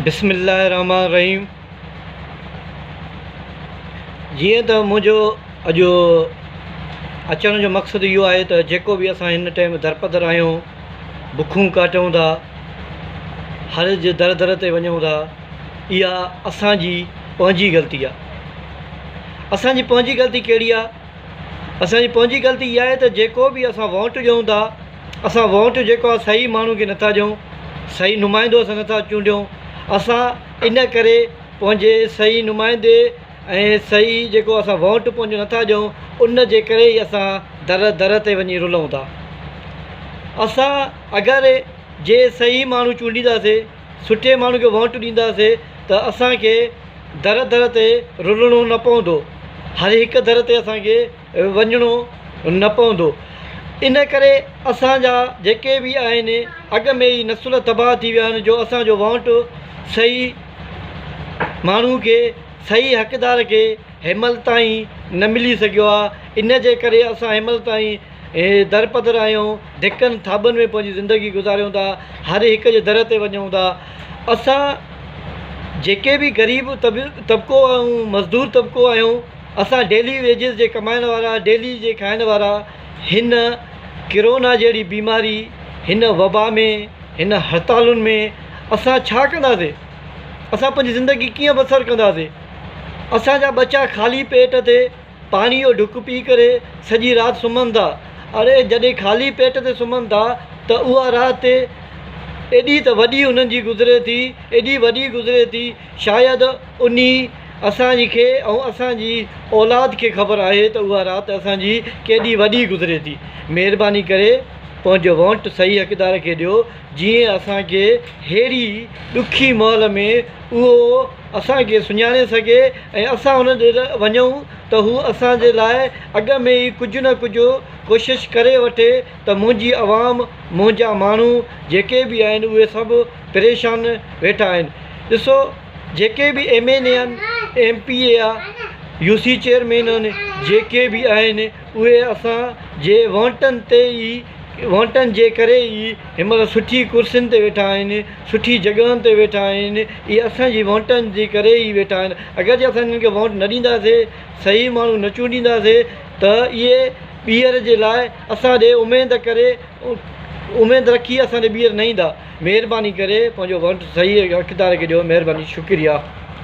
بسم الله الرحمٰن الرحيم جيئن ته منهنجو اڄ اچڻ جو مقصد اهو آهي ته جيڪو به اسان هن ٽائيم درپدر آهيون بکون ڪاٽيون ٿا هر جي در در تي وڃون ٿا اها اسان جي پنهنجي غلطي آهي اسان جي پنهنجي غلطي ڪهڙي آهي اسان جي پنهنجي غلطي اها آهي ته جيڪو به اسان ووٽ ڏيون ٿا اسان ووٽ جيڪو آهي صحيح ماڻهو کي نٿا ڏيون، صحيح نمائندو اسان نٿا چونڊيون، اسان ان ڪري پنهنجي صحيح نمائندي ۽ صحيح جيڪو اسان ووٽ پنهنجو نٿا ڏيون ان جي ڪري ئي اسان در در تي وڃي رلون ٿا. اسان اگر جي صحيح ماڻهو چونڊينداسي، سٺي ماڻهو کي ووٽ ڏينداسي ته اسان کي در در تي رلڻو نه پوندو، هر هڪ در تي اسان کي وڃڻو نه پوندو. ان ڪري اسان جا جيڪي به آهن اڳ ۾ ئي نسل تباهه ٿي ويا آهن جو اسان جو ووٽ صحيح ماڻهو کي صحيح حقدار کي هنمهل تائين نه ملي سگهيو آهي ان جي ڪري اسان هنمهل تائين درپدر آهيون ڌڪن ٿاٻن ۾ پنهنجي زندگي گذاريون ٿا هر هڪ جي در تي وڃون ٿا اسان جيڪي به غريب طبقو آهيون مزدور طبقو آهيون اسان ڊيلي ويجز جي ڪمائڻ وارا ڊيلي جي کائڻ وارا هن ڪرونا جهڙي بيماري هن وبا ۾ هن هڙتالن ۾ اسان ڇا ڪنداسي اسان پنهنجي زندگي ڪيئن بسر ڪنداسي اسان جا ٻچا خالي پيٽ تي پاڻي جو ڍڪ پي ڪري سڄي رات سمهن ٿا اڙي جڏهن خالي پيٽ تي سمهن ٿا ته اها رات ايڏي ته وڏي انهن جي گذري ٿي ايڏي وڏي گذري ٿي شايد انهي اسان جي کي ۽ اسان جي اولاد کي خبر آهي ته اها رات اسان جي ڪيڏي وڏي گذري ٿي. مهرباني ڪري پنهنجو وونٽ صحيح حقدار کي ڏيو جيئن اسان کي ههڙي ڏکي مهل ۾ اهو اسان کي سڃاڻي سگهي ۽ اسان ان ڏي وڃون ته هو اسان جي لاء اڳ ۾ ئي ڪجهه نه ڪجهه ڪوشش ڪري وٺي ته منهنجي عوام منهنجا ماڻهو جيڪي به آهن اهي سڀ پريشان ويٺا آهن ڏسو جيڪي به ايم اين اي آهن ايم پي اي آ يو سي چيئرمين آهن جيڪي به آهن اهي اسان جي ووٽن تي ئي ووٽن جي ڪري ئي هن مهل سٺي ڪرسين تي ويٺا آهن سٺي جڳهن تي ويٺا آهن اهي اسان جي ووٽن جي ڪري ئي ويٺا آهن اگر جي اسان هنن کي ووٽ نه ڏينداسي صحيح ماڻهو نه چونڊينداسي ته اهي ٻيهر جي لاء اسان ڏي اميد ڪري اميد رکي اسان ڏي ٻيهر نه ايندا مهرباني ڪري پنهنجو ووٽ صحيح حقدار کي ڏيو مهرباني شڪريا.